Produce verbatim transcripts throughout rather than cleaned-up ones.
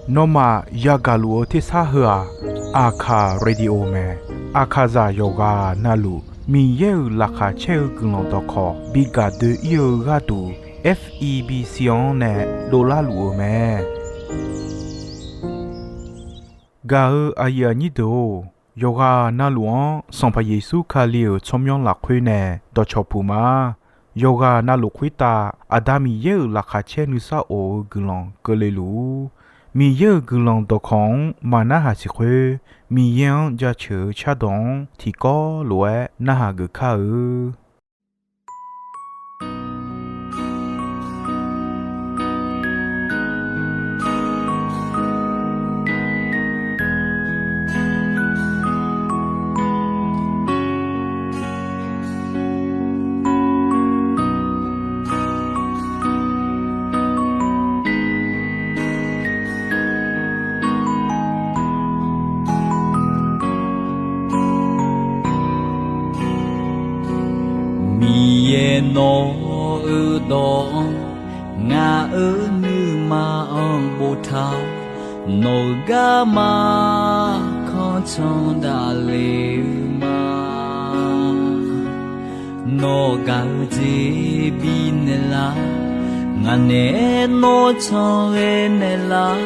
Nawmaf yagaq luf-eu tersar heu-aq, Aqkaq Radio mae. Aqkaqzaq yawqghaq navluf Miqyaer-euq laqkhaq caer-eu guiqlanq dawqkawq bi gaq doe-ir-eu gharduq, F E B C-anr nae dovlar luf-eu mae. Gaq-eu aqyuif aqnyir deuq-or, yawqghaq navluf-anr Sanqpaq Yeqsur Kali-euq tsawrmyanr lafkhoer nae dawqcawq puq ma. Yawqghaq navluf khoertav Aqda Miqyaer-euq laqkhaq caer nuisar of-eu guiqlanq keuvle luf-ur. Miqyaer-euq guiqlanq dawqkawq-anr maqnarhaq siq khoer, Miqyaer-anr jaceuq-eu cardawq-anr tiqkawv lof-aer narhaq geuf kar-eu. Miqyaer nawq-euq dawq-anr ngaq-euq nuima-anr boftaq-awr, nawq-euq garma kanr can daqle-eu ma. Nawq gaq-eu jeq bifnaeq lar, ngaq naeq-aer nawr can ghae naeq lar,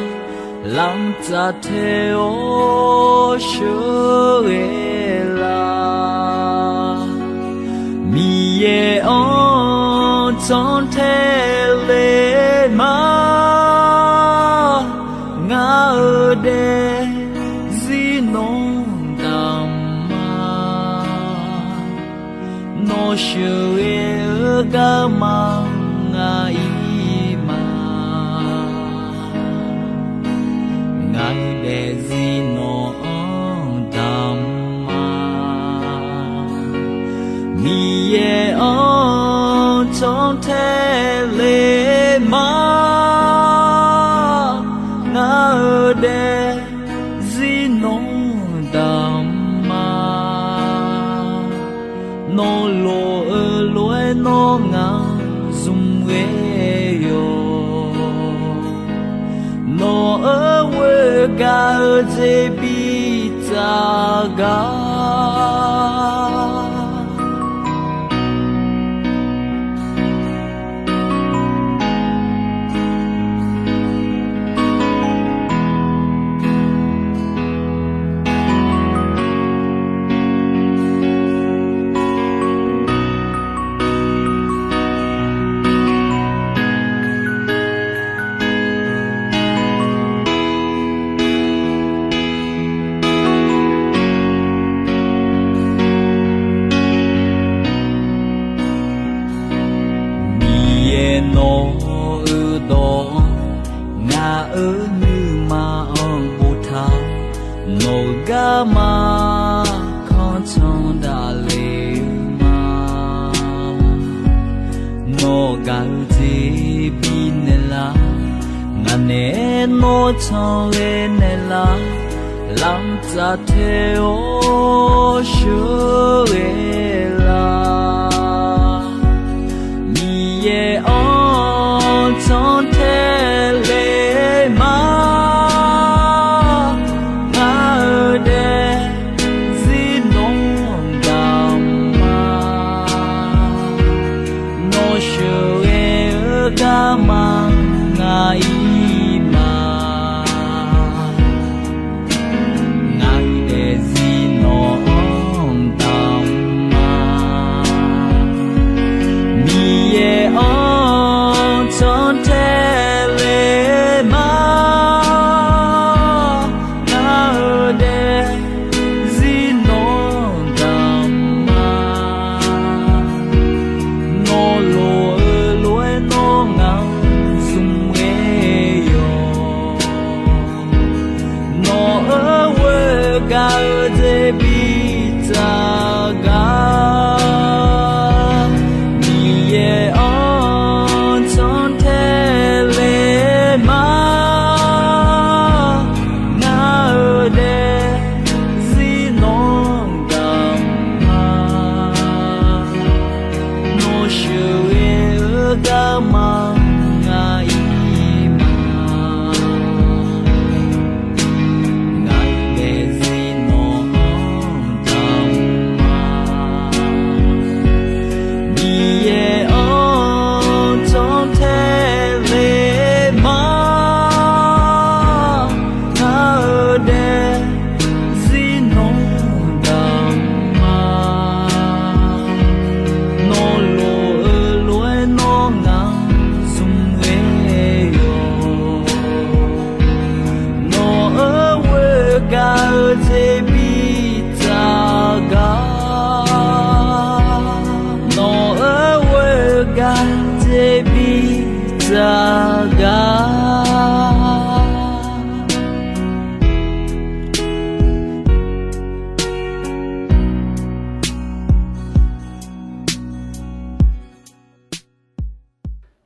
lamq tsaf tae-awr sheuqghae lar. Miqyaer-anr can tae le ma, ngaq-euq daefzir nawr damq ma. Nawr sheuqghae-eu garma ngaq-ir ma. Ngaq-euq daefzir nawq-anr damq ma. Miqyaer-anr can tae le ma, ngaq-euq daefzir nawr damq ma. Nawr loq-eu lof-aer nawr ngaq zmq ghae yawq. Nawq-euq ghoer gaq-eu jeq bitsaf gar. Miqyaer nawq-euq dawq-anr ngaq-euq nuima-anr boftaq, nawq-euq garma kanr can daqle-eu ma. Nawq gaq-eu jeq bifnaeq lar, ngaq naeq-aer nawr can ghae naeq lar, lamq tsaf tae-awr sheuqghae lar. Miqyaer-anr can tae le ma, ngaq-euq daefzir nawr damq ma. Nawr sheuqghae-eu garma ngaq-ir ma. Ngaq-euq daefzir nawq-anr damq ma. Miqyaer-anr can tae le ma, ngaq-euq daefzir nawr damq ma. Nawr loq-eu lof-aer nawr ngaq zmq ghae yawq. Nawq-euq ghoer gaq-eu jeq bitsaf gar. Miqyaer-anr can tae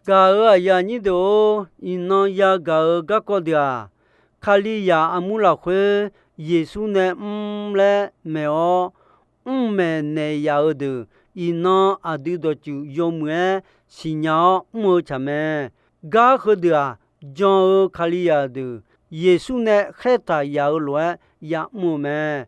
Gaq-euq aqyuif aqnyir deuq-or, iqnan yagaq-eu garkawv deuq-aq, Kalizaq armur lafkhoer Yeqsur nae mr laer maeq-awr, mr maeqnaeq yaf-eu deuq, iqnan aqdui dawqtsuif yawmuiq-aer siqnya-awr mr-eu tsaq mae. Gar heudeuq-aq, jan-eu Kalizaq deuq Yeqsur nae khaertaq yaf-eu lof-aer ya'mr-eu mae.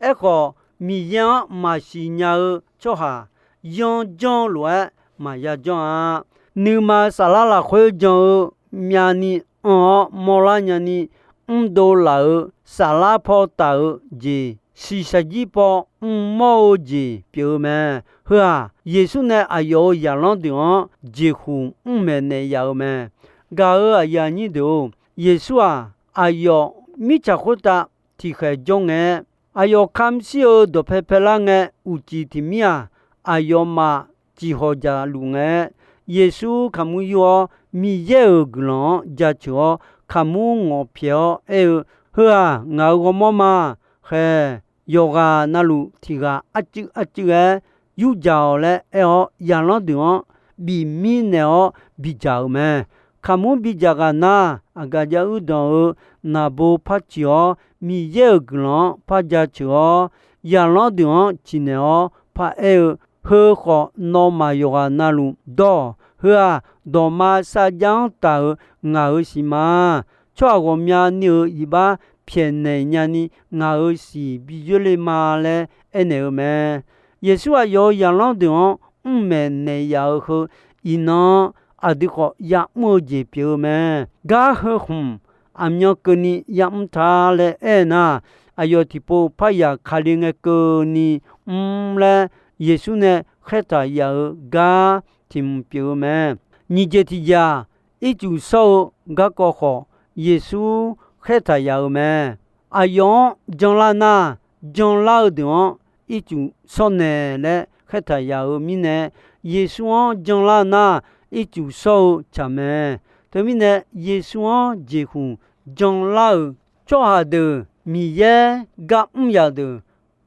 Aerkhawf, Miqyaer-anr maqsiq nya-eu tsawrhaq yanr janr-eu lof-aer maqya janr-a. Nuima saflar lafkhoer jan-eu myavni anr-awr mawrlar nyani mrdov laf-euq saflar paw taf-eu jeq, shiqshaq jir paw mrmawr-eu jeq pyeuf-eu mae. Heu-aq, Yeqsur nae aqyawf-euq zaqlanr deuq-anr jeqhuq mr maeqnaeq yaf-eu mae. Gaq-euq aqyuif aqnyir deuq-or, Yeqsur-aq, aqyawf mirtsaq khoertav tiqkhaeq jawr ngae, aqyawf kamq shir-eu dawqpae paelar ngae uqcif tiq mir-aq, aqyawfmaf ciqhawq jaqluf ngae, Yeqsur kaqmur yur-awr, Miqyaer-euq guiqlanq-anr jaceuq-awr, kaqmur ngawqpyaeq-awr aer-eu, Heu-aq, ngaq-euq ghawrmawr ma. Khaeq, yawqghaq navluf tiq ghaq arcuiv arcuiv-aer yurdzaq-awq laer aer-awr, zaqlanr deuq-anr bif mirnaeq-awr bidzaq-euq mae. Kaqmur bidzaq ghaq nar, aqgaf jav uir danq-eu naqbo par ciq-awr, Miqyaer-euq guiqlanq-anr par jaceuq-awr, zaqlanr deuq-anr ciqnaeq-awr paraer-eu, Heu khawf, nawmaf yawqghaq navluf dawr-awq. Heu-aq, dawqma sarjax-anr taf-euq ngaq-euq siq ma. Tsawrhaq ghawqmyani-euq iqbax pyaeqnaeq nyani ngaq-euq siq bi yoerle ma laer aernaeq-eu mae. Yeqsur aqyawf-euq zaqlanr deuq-anr mr maeqnaeq yaf-eu heu, iqnan aqdui khawf ya'mr-eu jeq pyeuf-eu mae. Gar heu khmq aqmyan keuvni ya'mr ta laer aer nar, aqyawf tiqpov paryaq Kali ngae keuvni mr laer Yeqsur nae khaertaq yaf-eu gar tiq hmq pyeuf-eu mae. Nyiq jeq tiq jeq-aq, ircuf shawr-eu garkawv khawf, Yeqsur khaertaq yaf-eu mae. Aqyawf-anr janlar nar, janlar-eu deuq-anr ircuf shawrnaeq laer khaertaq yaf-eu mirnae, Yeqsur-anr janlar nar, ircuf shawr-eu tsaq mae. Teumirnae, Yeqsur-anr jeqhuq janlar-euq tsawrhaq deuq, Miqyaer gar mr yaf deuq,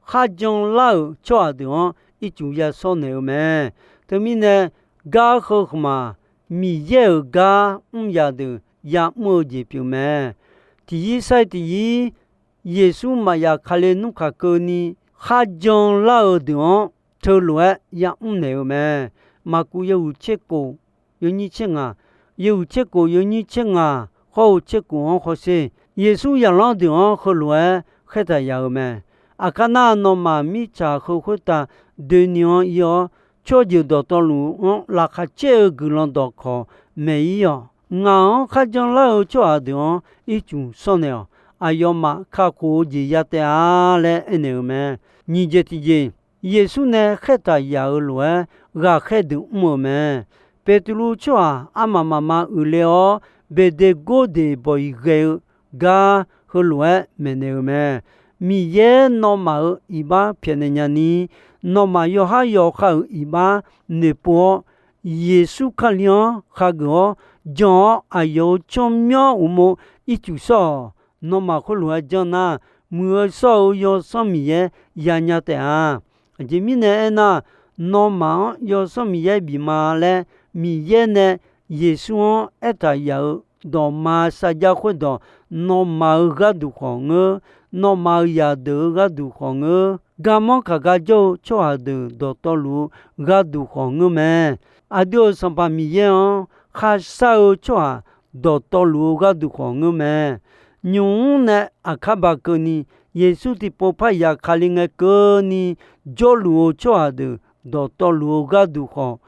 kharjan lar-euq tsawrhaq deuq-anr ircuf ya shawrnaeq-eu mae. Teumirnae, gar heu khmq-aq, Miqyaer-euq gar mr yaf deuq ya'mr-eu jeq pyeuf mae. Tiqyir sar-iq tiqyir, Yeqsur maqyaf Kali nmr kaq keuvni kharjan lar-eu deuq-anr teulof-aer ya'mr naeq-eu mae. Maqkuv yawhuiq tser kof, yawnyir tser ngaq, yawhuiq tser kof yawnyir tser ngaq, hawr-eu tser kof-anr hawsher. Yeqsur zaqlanr deuq-anr heulof-aer khaertaq yaf-eu mae. Aqkar nar, nawmaf mirtsaq heu khoertav doeni-anr ir-awr, tsawrjeuq dawqtawvluf-anr laqkhaq caer-eu guiqlanq dawqkawq maeq-ir-awq. Ngaq-anr kharjan lar-eu tsawrhaq deuq-anr ircuf shawrnaeq-awq. Aqyawfmaf kakhof-eu jeq ya taef-a laer aernaeq-eu mae. Nyiq jeq tiqjeq, Yeqsur nae khaertaq yaf-eu lof-aer ghaqkhaer deuq mr-eu mae. Beqtuvluv tsawrhaq armaf mafma uiqle-awr, Beqdeqgordeq bawq-iq ghae-eu gar heulof-aer maeqnaeq-eu mae. Miqyaer nawmaf-euq iqbax pyaeqnaeq nyani, nawmaf yawqhar yawqha-euq iqbax noeqpov-awr, Yeqsur Kali-anr khageuf-awr jan-awr, aqyawf-euq tsawrmyanr uqmov ircuf shawr-awq. Nawmaf khoerlof-aer janr nar, Muiq-eu shawr-eu Yawsanr Miqyaer yanya taef-a. Aqjeq mirnae aernar, nawmaf-anr Yawsanr Miqyaer bif ma laer Miqyaer nae Yeqsur-anr aertaq yaf-eu dawqma sarjax khoerdawq, nawmaf-euq gharduq khawf ngeur, nawmaf-euq zaqdeuq-euq gharduq khawf ngeur, garmanr kaq gar jawr-eu tsawrhaq deuq dawqtawvluf-eu gharduq khawf ngeur mae. Aqdui-euq Sanqpaq Miqyaer-anr kharshar-eu tsawrhaq dawqtawvluf-eu gharduq khawf ngeur mae. Nymq-mr nae aqkar baq keuvni, Yeqsur tiqpov paryaq Kali ngae keuvni jawrluf-eu tsawrhaq deuq dawqtawvluf-eu gharduq khawf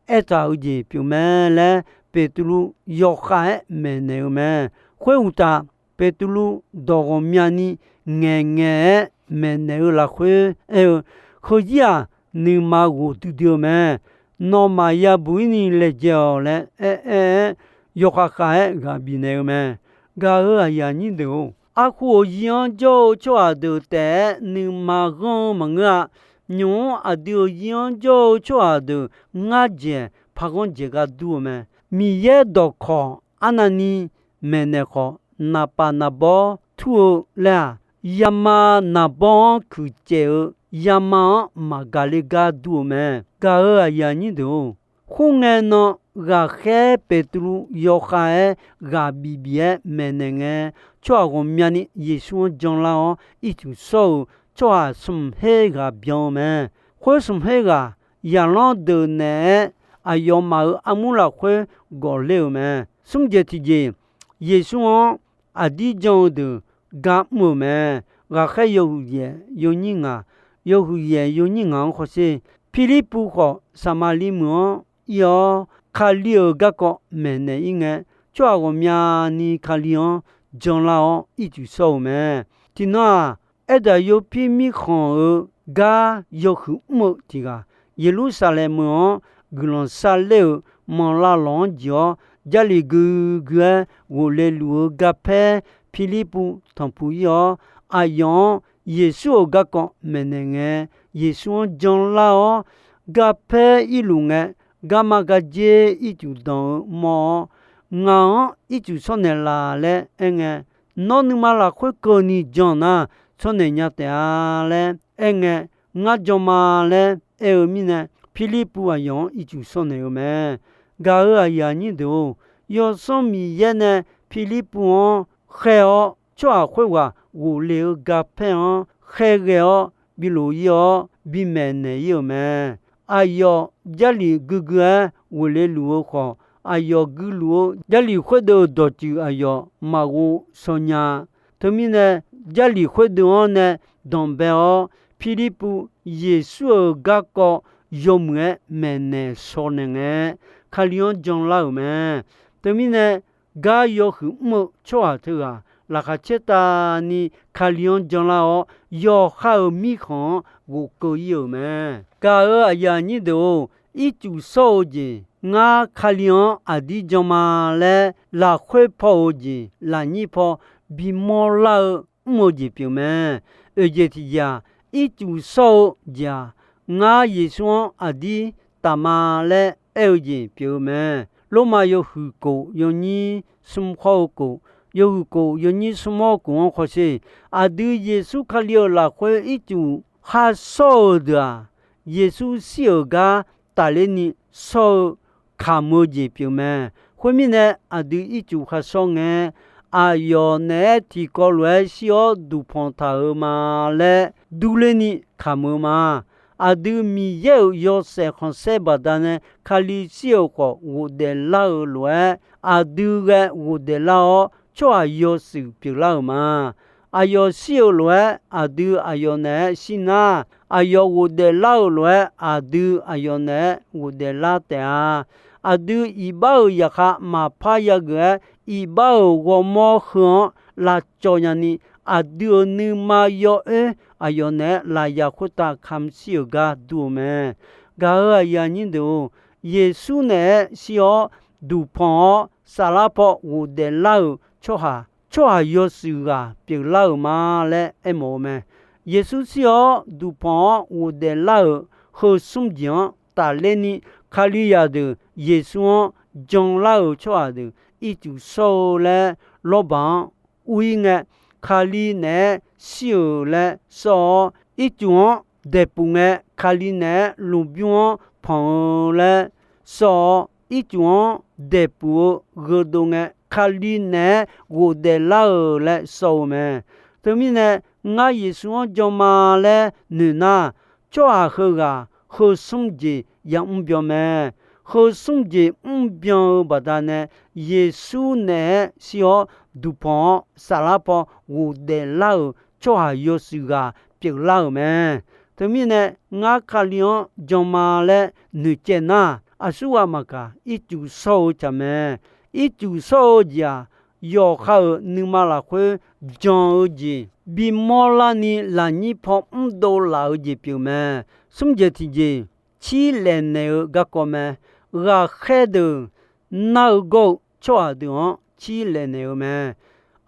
aertaq-eu jeq pyeuf mae laer, Beqtuvluv yawkhav-aer maeqnaeq-eu mae. Khoeruqtaf, Beqtuvluv dawq ghawqmyani ngaeqngaeq-aer maeqnaeq-eu lafkhoer aer-eu, Heuzir-aq, nuima ghof duidui-eu mae. Nawmaf yabuq-ir ni laejae-awq laer aer-aer-aer, yawkhav khav-aer ghaq bifnaeq-eu mae. Gaq-euq aqyuif aqnyir deuq-or, arhu-euq zir-anr jawr-eu tsawrhaq deuq taef-aer nuima ghanr-eu maqngeur-a. Nymq-mr aqdui-euq zir-anr jawr-eu tsawrhaq deuq ngar dzaeq par ghanr dzaeq gar dur-eu mae. Miqyaer dawqkawq arnavni maeqnaeq khawf, naqpaf naqbawr tur-eu laer-aq, yama naqbawr-anr kuiq caev-eu yama-anr maqgaq le gar dur-eu mae. Gaq-euq aqyuif aqnyir deuq-or, khoerngae nan ghaqkhaer Beqtuvluv yawkhav-aer ghaq bif bif-aer maeqnaeq ngae, tsawrhaq ghawqmyani Yeqsur-anr janlar-awr ircuf shawr-euq tsawrhaq smq her ghaq byan-eu mae. Khoer smq her ghaq, zaqlanr deuq naeq-aer aqyawfmaf-euq armur lafkhoer gawqler-euq mae. Smr jeq tiqjeq, Yeqsur-anr aqdir jan-eu deuq gar mr-euq mae. Ghaqkhaer yawhuiq yaef yawnyir ngaq, yawhuiq yaef yawnyir ngaq-anr khawsher, Pirlirpuv khawf Saqmaqliv meuq-anr ir-awr, Kali-euq garkawv maeqnaeq ir ngae, tsawrhaq ghawqmyani Kali-anr janlar-awr ircuf shawr-eu mae. Tiqnan-aq, Aerdaq yawpir mirkhanq-euq gar yawhuiq mr-eu tiq ghaq, Yeqlursaqlaeq meuq-anr guiqlanq sharler-euq manqlav lawq-anr jeq-awr, Jarlif guigui-aer ghofle luf-eu garpaer Pirlirpuv tanqpuq ir-awr, aqyawf-anr Yeqsur-euq garkawv maeqnaeq ngae, Yeqsur-anr janlar-awr, garpaer irluf ngae, garma gardzer ircuf danq-eu mawr-awr, Ngaq-anr ircuf shawr naeqlaf laer aerngae, Nawr nuima lafkhoer keuvni jan nar, shawr naeq nya taef-a laer aerngae, Ngar jan ma laer aer-eu mirnae, Pirlirpuv aqyawf-anr ircuf shawr naeq-eu mae. Gaq-euq aqyuif aqnyir deuq-or, Yawsanr Miqyaer nae Pirlirpuv-anr khaer-awr, tsawrhaq khoerghaq ghofle-eu garpaer-anr khaerghae-awr bilof ir-awr bimaeq naeq ir-euq mae. Aqyawf Jarlif guigui-aer ghofle luf-eu khawf, aqyawf guiluf-eu Jarlif khoerdeuv dawqtsuif aqyawf maqghov shaw nya-a. Teumirnae, Jarlif khoerdeuv-anr nae danqbae-awr, Pirlirpuv Yeqsur-euq garkawv yawmuiq-aer maeqnaeq shaw naeq ngae, Kali-anr janlar-euq mae. Teumirnae, gar yawhuiq mr-eu tsawrhaq teughaq laqkhaq caertavni Kali-anr janlar-awr, yawqha-euq mirkhanq-anr ghofkeuv ir-euq mae. Gaq-euq aqyuif aqnyir deuq-or, ircuf shawr-eu jeq, Ngar Kali-anr aqdir jan ma laer lafkhoer paw-euq jeq lafnyir paw bimawr lar-eu mr-eu jeq pyeuf mae. Oeq jeq tiqjeq-aq, ircuf shawr-eu jeq-aq, Ngar Yeqsur-anr aqdir taf ma laer aer-eu jeq pyeuf-eu mae. Lormav yawhuiq kof yawnyir smr hawr-eu kof, yawhuiq kof yawnyir smr hawr-eu kof-anr khawsher, aqdui Yeqsur Kali-euq lafkhoer ircuf khar shawr-eu deuq-aq, Yeqsur shir-euq gar tafler ni shawr-eu kamq-eu jeq pyeuf mae. Khoermirnae, aqdui ircuf khar shawr ngae, aqyawf naeq-aer tiqkawv lof-aer shir-awr duqpanq taq-euq ma laer durler ni kamq-eu ma. Aqdui Miqyaer-euq yawshaef khanqsaer baqdanae Kali shir-euq khawf ghofdaef lar-eu lof-aer, aqdui ghae ghofdaef lar-awr, tsawrhaq yawshuif pyeuflar-euq ma. Aqyawf shir-euq lof-aer aqdui aqyawf naeq-aer shir nar, aqyawf ghofdaef lar-euq lof-aer aqdui aqyawf naeq-aer ghofdaef lar taef-a. Aqdui iqbax-euq zaqkhav maqpar yageuf-aer, iqbax-euq ghawrmawr heu-anr lavcawv nyani, aqdui-euq nuima yawoer aqyawf naeq-aer lafyaq khoertav kamq shir-euq gar dur-eu mae. Gaq-euq aqyuif aqnyir deuq-or, Yeqsur naeq-aer shir-awr duqpanq-awr saflar paw ghofdaef lar-euq tsawrhaq, tsawrhaq yawshuif ghaq pyeuflar-euq ma laer aermawf-eu mae. Yeqsur shir-awr duqpanq-awr ghofdaef lar-euq heu smr jeq-anr tafler ni, Kalizaq deuq Yeqsur-anr janlar-euq tsawrhaq deuq ircuf shawr-eu laer lawrbaq-anr ur-ir ngae, Kali naeq-aer shir-euq laer shawr-awr, ircuf-anr daeqpuf ngae, Kali naeq-aer lmqbymr-anr panq-eu laer shawr-awr, ircuf-anr daeqpuf-eu gheudov ngae, Kali naeq-aer ghofdaef lar-euq laer shawr-eu mae. Teumirnae, Ngar Yeqsur-anr jan ma laer noeq nar, tsawrhaq heughaq heu smr jeq yamr byan mae. Heu smr jeq mr byan-eu baqdanae, Yeqsur naeq-aer shir-awr duqpanq-awr saflar paw ghofdaef lar-euq tsawrhaq yawshuif ghaq pyeuflar-euq mae. Teumirnae, Ngar Kali-anr jan ma laer noeqcaev nar, aqsurghaq maqkaq ircuf shawr-eu tsaq mae. Ircuf shawr-eu jeq-aq, yawqha-euq nuima lafkhoer jan-eu jeq bimawr larni lafnyir paw mrdov laf-eu jeq pyeuf mae. Smr jeq tiqjeq, cirlaef naeq-eu garkawv mae. Ghaqkhaer deuq nar-eu gawr-eu tsawrhaq deuq-anr cirlaef naeq-eu mae.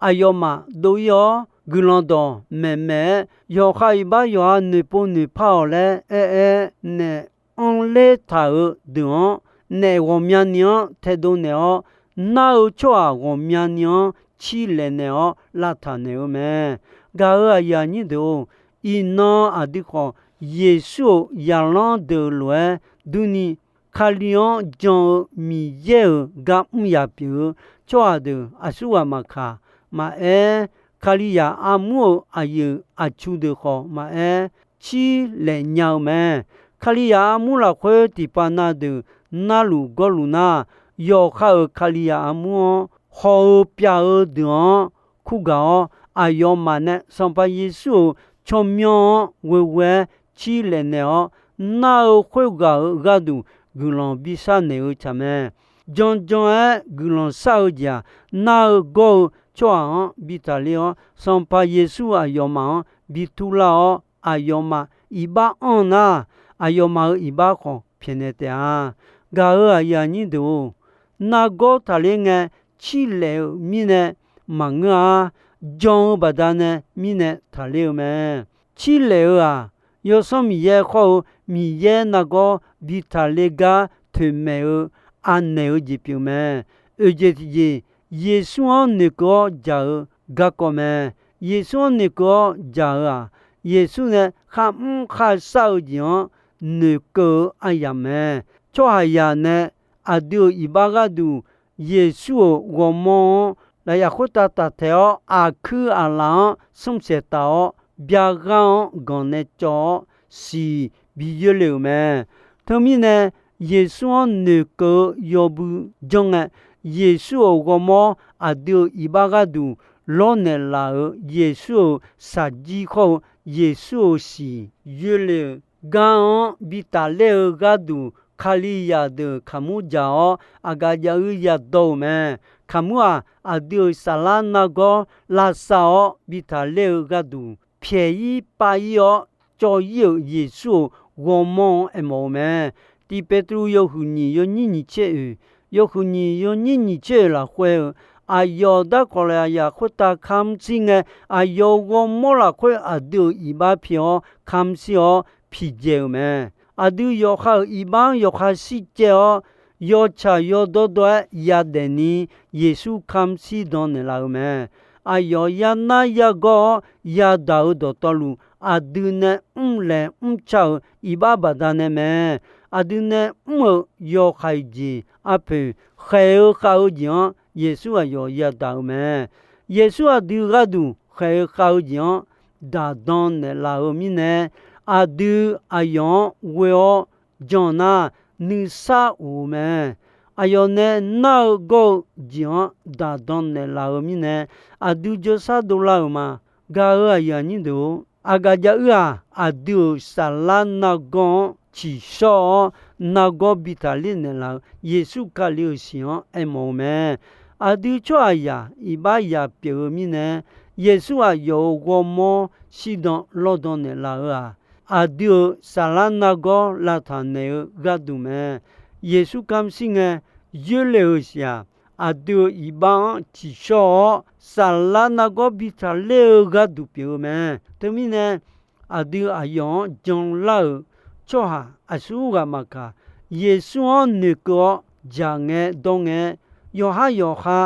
Aqyawfmaf dov-ir-awr, guiqlanq dawq maeqmaeq-aer, yawqha iqbax yawqha noeqpov noeqpar-awq laer aer-aer naef anrler taq-euq deuq-anr, naef ghawqmyani-anr taedov naeq-awr, nar-eu tsawrhaq ghawqmyani-anr cirlaef naeq-awr lavtaq naeq-eu mae. Gaq-euq aqyuif aqnyir deuq-or, iqnan aqdui khawf Yeqsur-euq zaqlanr deuq lof-aer durni, Kali-anr jan-eu Miqyaer-euq gar mr yaq pyeuf-eu tsawrhaq deuq aqsurghaq maqkaq, maqaer, Kalizaq armur-euq aqyuif aqtsu deuq khawf maqaer, cirlaef nya-eu mae. Kalizaq armur lafkhoer tiqpav na deuq narluf gawrluf nar, yawqha-euq Kalizaq armur-anr haw-eu pyav-eu deuq-anr kurgaq-awr, aqyawfmaf nae Sanqpaq Yeqsur-euq tsawrmyanr-anr ghoeghoe-aer cirlaef naeq-awr, nar-eu khoerghaq-euq gharduq guiqlanq bishar naeq-eu tsaq mae. Janjan-aer guiqlanq shar-eu jeq-aq, nar-eu gawr-eu tsawrhaq-anr bi taqler-awr, Sanqpaq Yeqsur aqyawfmaf-anr bi turlar-awr, aqyawfmaf iqbax anr nar, aqyawfmaf-euq iqbax khawf pyaeqnaeq taef-a. Gaq-euq aqyuif aqnyir deuq-or, nargawr taqler ngae cirlaef-euq mirnae maqngeur-a. Jan-eu baqdanae mirnae taqler-eu mae. Cirlaef-eu-aq, Yawsanr Miqyaer khawr-eu Miqyaer nargawr bi taqler gar toeqmaeq-eu anaeq-eu jeq pyeuf mae. Oeq jeq tiqjeq, Yeqsur-anr noeqkeuv-awr jaq-eu garkawv mae. Yeqsur-anr noeqkeuv-awr jaq-eu-aq, Yeqsur nae kharmr kharshar-eu jeq-anr noeqkeuv-eu aryamq mae. Tsawrhaqzaq nae aqdui-euq iqbax gharduq Yeqsur-euq ghawrmawr-anr lafyaq khoertav taftaeq-awr, aqkuir aqlaf-anr smrsaeq taf-awr, byaghar-anr ganq nae cawv-awr, siq bi yoerle-euq mae. Teumirnae, Yeqsur-anr noeqkeuv-eu yawbui janr ngae, Yeqsur-euq ghawrmawr aqdui-euq iqbax gharduq lawrnaeq laf-euq Yeqsur-euq shaqjir khawr-eu Yeqsur-euq siq yoerle-euq gar-anr bi tafler-eu gharduq, Kalizaq deuq kaqmur jaq-awr, aqgaf jav-ir yadawr-euq mae. Kaqmur-aq, aqdui-euq saflar nargawr lavsav-awr bi taqler-eu gharduq, pyaeq-ir pav-ir-awr cawv-ir-euq Yeqsur-euq ghawrmawr-anr aermawf-eu mae. Tiq Petru yawhuiq nyiq yawnyir nyiq tser oeq, yawhuiq nyiq yawnyir nyiq tser oeq lafkhoer-eu, aqyawf darkawq lafyaq khoertav kamr shir ngae, aqyawf-euq ghawrmawr lafkhoer aqdui-euq iqbax pi-awr kamr shir-awr piqdzaeq-euq mae. Aqdui yawqha-euq iqbax-anr yawqha shircaev-awr, yawtsaq yawdawr dawr-aer yadaef ni Yeqsur kamr shir dan naeqlaf-eu mae. Aqyawf yanar yagawr-awr yadaq-euq dawqtawvluf, aqdui nae mrlaeq mrca-euq iqbax baqdanae mae. Aqdui nae mr-euq yawhaiq jeq arpoeq, khaeq-eu khav-eu jeq-anr Yeqsur aqyawf yadaq-eu mae. Yeqsur aqdui gharduq khaeq-eu khav-eu jeq-anr daqdan naeqlaf-eu mirnae, aqdui aqyawf-anr ghoe-awr jan nar, nuisar of-eu mae. Aqyawf nae nar-eu gawr-eu jeq-anr daqdan naeqlaf-eu mirnae, aqdui jawrshar dovlar-euq ma. Gaq-euq aqyuif aqnyir deuq-or, aqgaf jav-ir-aq, aqdui-euq saflar nargawr-anr tsiqshawr-awr, nargawr bi taqler naeqlaf-eu Yeqsur Kali-euq siq-anr aermawf-eu mae. Aqdui tsawrhaqzaq iqbax yaq pyeuf-eu mirnae, Yeqsur aqyawf-euq ghawrmawr shirdan lawrdan naeqlaf-eu-aq, aqdui-euq saflar nargawr lavtaq naeq-eu gharduq mae. Yeqsur kamr shir ngae, yoerle-euq siq-aq, aqdui-euq iqbax-anr tsiqshawr-awr, saflar nargawr bi taqler-eu gharduq pyeuf-eu mae. Teumirnae, aqdui aqyawf-anr janlar-euq tsawrhaq aqsurghaq maqkaq, Yeqsur-anr noeqkeuv-awr jaq ngae dawr ngae, yawqhar yawqha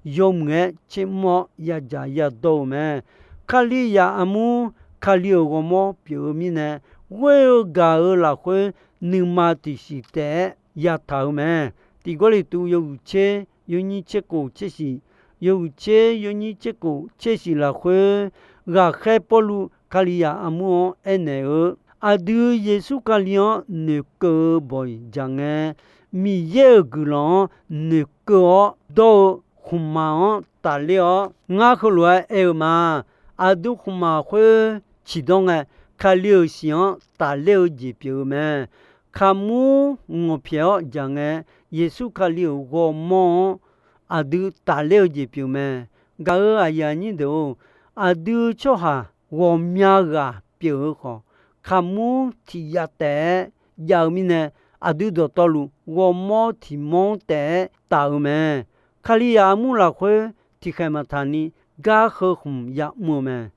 yawmuiq-aer tsermr-awr yadzaq yadawr-eu mae. Kalizaq armur, Kali-euq ghawrmawr pyeuf-eu mirnae, ghoer-eu gaq-eu lafkhoer nuima tiqsiq taef-aer yataq-eu mae. Tiq Gawrliqtu yawhuiq tser yawnyir tser kof tser shiq, yawhuiq tser yawnyir tser kof tser shiq lafkhoer, ghaqkhaer Pawrluv Kalizaq armur-anr aernaeq-eu, aqdui Yeqsur Kali-anr noeqkeuv-eu bawq-iq jaq ngae, Miqyaer-euq guiqlanq-anr noeqkeuv-awr dawr-eu khmqmaq-anr tafler-awr, ngar heulof-aer aer-eu ma. Aqdui khmqmaq khoer ciqdawr ngae, Kali-euq siq-anr tafler-eu jeq pyeuf-eu mae. Kaqmur ngawqpyaeq-awr jaq ngae, Yeqsur Kali-euq ghawrmawr-anr aqdui tafler-eu jeq pyeuf mae. Gaq-euq aqyuif aqnyir deuq-or, aqdui tsawrhaq ghawqmya ghaq pyeuf-eu khawf, kaqmur tiq yav taef-aer jav-eu mirnae, aqdui dawqtawvluf ghawrmawr tiq mawr taef-aer taf-eu mae. Kalizaq armur lafkhoer tiqkhaeq maqtaq ni gar heu khmq yamr-eu mae.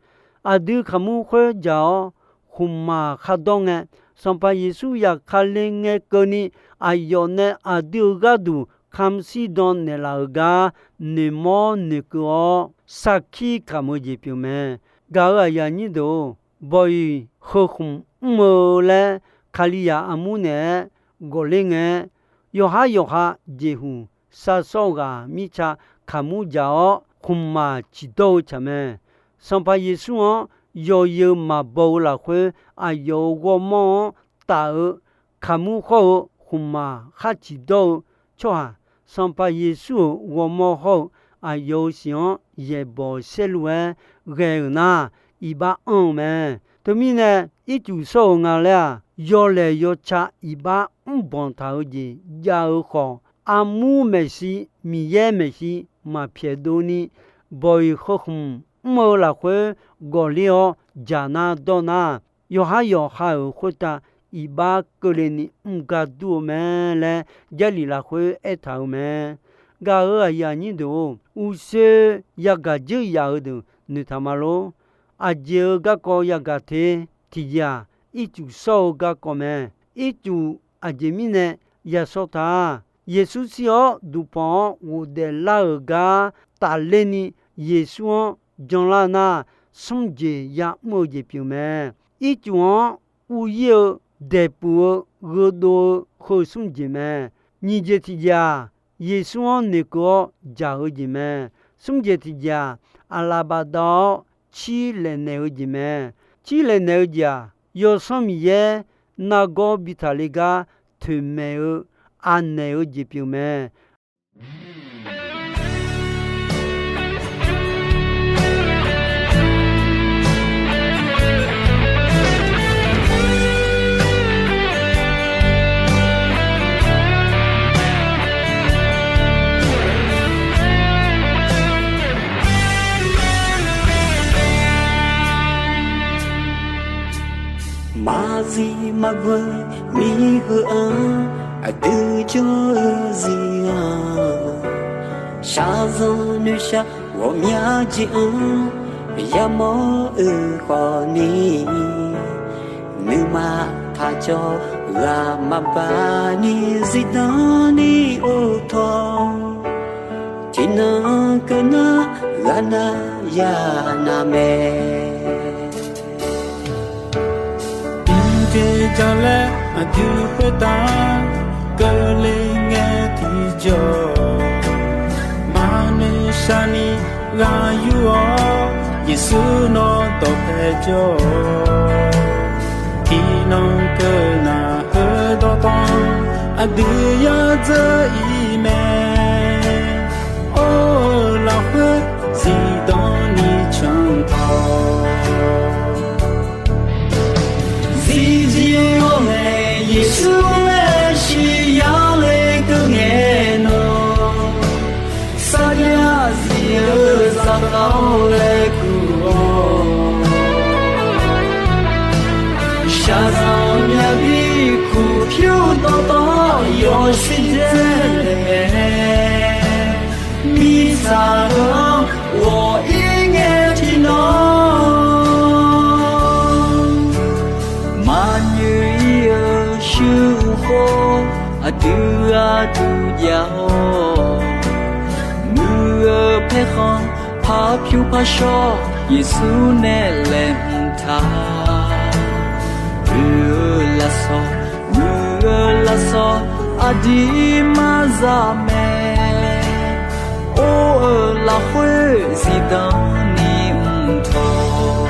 Aqdui kaqmur khoer jaq-awr, khmqmaq khar dawr ngae, Sanqpaq Yeqsur zafkale ngae keuvni, aqyawf nae aqdui-euq gharduq kamq shirdan naeqlaf-euq gar noeqmawr noeqkeuv-awr, sarkir kamq-eu jeq pyeuf mae. Gaq-euq aqyuif aqnyir deuq-or, bawq-iq heu khmq mr-eu laer Kalizaq armur naeq-aer gawqler ngae-aer, Yawqhar yawqha jeqhuq sar sawr-eu ghaq mirtsa kaqmur dzaq-awr, khmqmaq ciqdawr-eu tsaq mae. Sanqpaq Yeqsur-anr yawzeu maqbaw-eu lafkhoer, aqyawf-euq ghawrmawr-anr taf-eu kaqmur hawr-eu khmqmaq khar ciqdawr-eu tsawrhaq, Sanqpaq Yeqsur-euq ghawrmawr hawr-eu aqyawf-euq siq-anr yaeqbawq saerlu-aer ghae-euq nar, iqbax anr-eu mae. Teumirnae, ircuf sawr-euq nga laer-aq, yawlaeq yawca iqbax mrbanq taq-eu jeq jav-eu khawf, armur maeqshi, Miqyaer maeqshi maqpyaeq dov ni, bawq-iq heu khmq mr-eu lafkhoer gawqler-awr dzaq nar dawr nar, yawqhar yawqha-euq khoertav iqbax keuvle ni mr gar dur-eu mae laer, Jarlif lafkhoer aertaq-euq mae. Gaq-euq aqyuif aqnyir deuq-or, uqshoe yagaq dzeur yaf-eu deuq noeqtaq ma lor. Aqjeq-euq garkawv yagaq te. Tiqjeq-aq, ircuf sawr-eu garkawv mae. Ircuf aqjeq mirnae yasawr ta-a. Yeqsur shir-awr duqpanq-anr ghofdaef lar-euq gar tafler ni, Yeqsur-anr janlar nar, smr jeq ya'mr-eu jeq pyeuf mae. Ircuf-anr ur-ir-eu, daeqpuq-eu, gheudov-eu heu smr jeq mae. Nyiq jeq tiqjeq-aq, Yeqsur-anr noeqkeuv-awr dzaq-eu jeq mae. Smr jeq tiqjeq-aq, aqlaf bafdav-awr cir laeqnaeq-eu jeq mae. Cir laeqnaeq-eu jeq-aq, Yawsanr Miqyaer nargawr bi taqle gar toeqmaeq-eu anaeq-eu jeq pyeuf mae. Maqzif maqghoe mir heu-anr aqdui jawr-eu zir-anr, shaqzanq noeqshaq ghawqmya jeq-anr yamawr-eu khawfni, nuima taqcawv ghaq maqbaq ni zifdan ni or tawq, tiqnan keunar ghaqnav yanav mae. Mqjeq jalaer aqdui khoertav keuvle ngae tiqjawr, maqnoeq shaqni ghaq yur-awr, Yeqsur nawr dawqpae jawr-awq. Tiqnan keunar heudawq tawq, aqdui yadzeur-ir mae. Or-eu lafkhoer zifdan ni canq tawq, zifzif-awr nae Yeqsur maeqshi yale keuv ngae nawr, sarjax zif-eu zaqkhav-awr laer kur-awr, shaqzanq myavbi kuq pyur dawqtawv yawshuif dzae nae, mirtsaq-anr ghawq-ir ngae tiqnan, maqnyoeq-ir-eu shuir-eu khawf, aqdui gharduq jav-awr, muiq-eu paerkhanq par pyur par shawr Yeqsur nae laeqhmq taq, oe-eu lafsawq, muiq-eu lafsawq aqdui maqzaq mae. Or-eu lafkhoer zifdan ni mq tawq.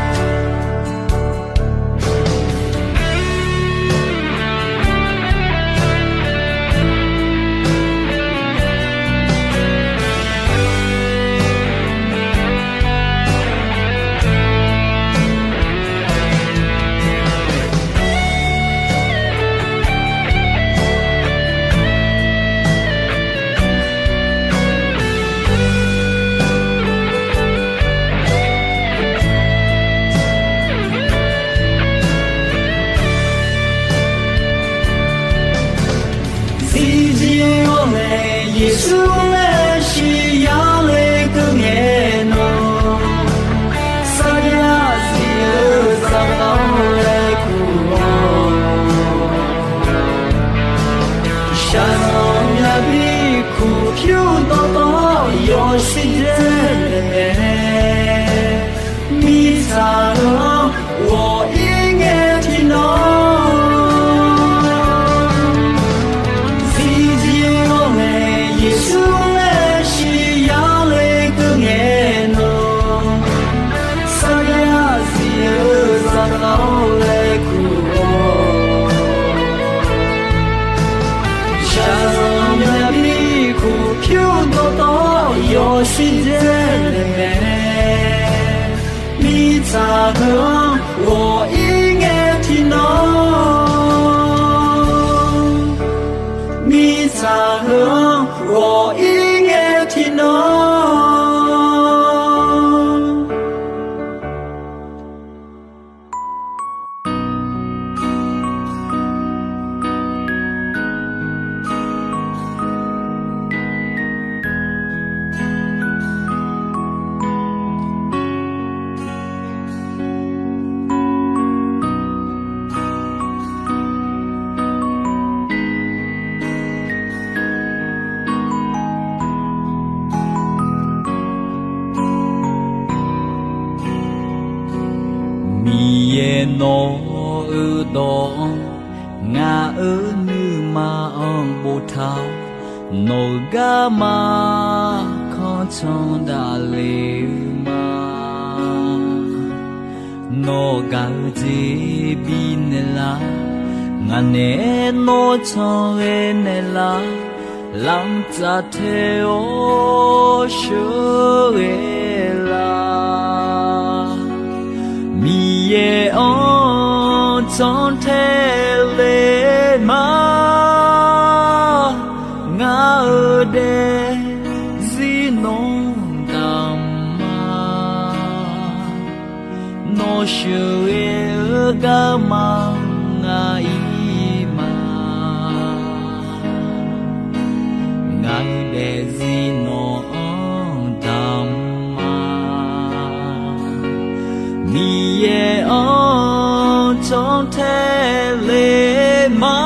Zifzif-awr nae Yeqsur maeqshi yale keuv ngae nawr, sarjax zif-eu zaqkhav-awr laer kur-awr, shaqzanq myavbi kuq pyur dawqtawv yawshuif dzae nae, mirtsaq-anr ghawq-ir ngae tiqnan, zifzif Awqshuir dzae naeq mae, mirtsaq heu-anr ghawq-ir ngae tiqnan. Mirtsaq heu-anr ghawq-ir ngae tiqnan. Miqyaer, nawq-euq dawq-anr ngaq-euq nuima-anr boftaq-awr, nawq-euq garma kanr can daqle-eu ma. Nawr gaq-eu jeq bifnaeq lar, ngaq naeq-aer nawr can ghae naeq lar, lamq tsaf tae-awr sheuqghae lar. Miqyaer-anr can tae le ma, ngaq-euq daefzir nawr damq ma. Nawr sheuqghae-eu garma ngaq-ir ma. Ngaq-euq daefzir nawq-anr damq ma. Miqyaer-anr can tae le ma,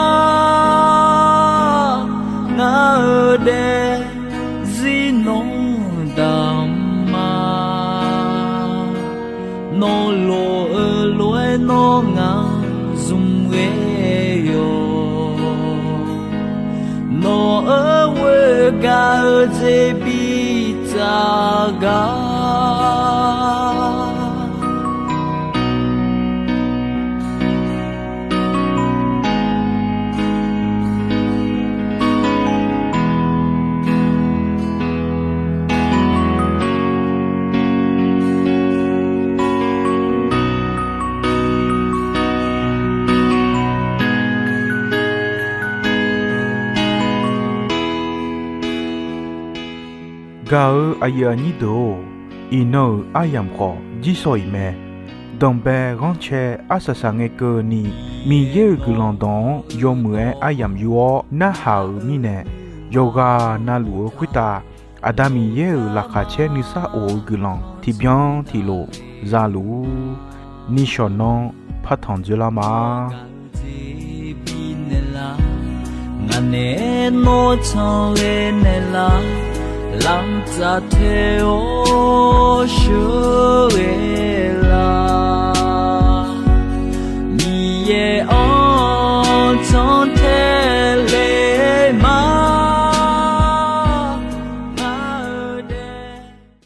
ngaq-euq daefzir nawr damq ma. Nawr lof-eu lof-aer nawr ngaq zmq ghae yawq. Nawq-euq ghoer gaq-eu jeq biftsaf gar. Gaq-eu aqyuif aqnyir deuq-or, iqnan-euq aryamq khawf jirsawq iq mae. Danqbae ghanrcae arsaq saqngae keuvni, Miqyaer-euq guiqlanq dawq-anr yawmuiq-aer aryamq yur-awr narhaq-euq mirnae, yawqghaq na luf-eu khoertav Aqda Miqyaer-euq laqkhaq caer nuisar of-eu guiqlanq tiqbyan tiqlof za luf-ur. Nishawq nanr partanq dzoerlar ma. Ngaq naeq-aer nawr can ghae naeqlaf, lamq tsaf tae-awr sheuqghae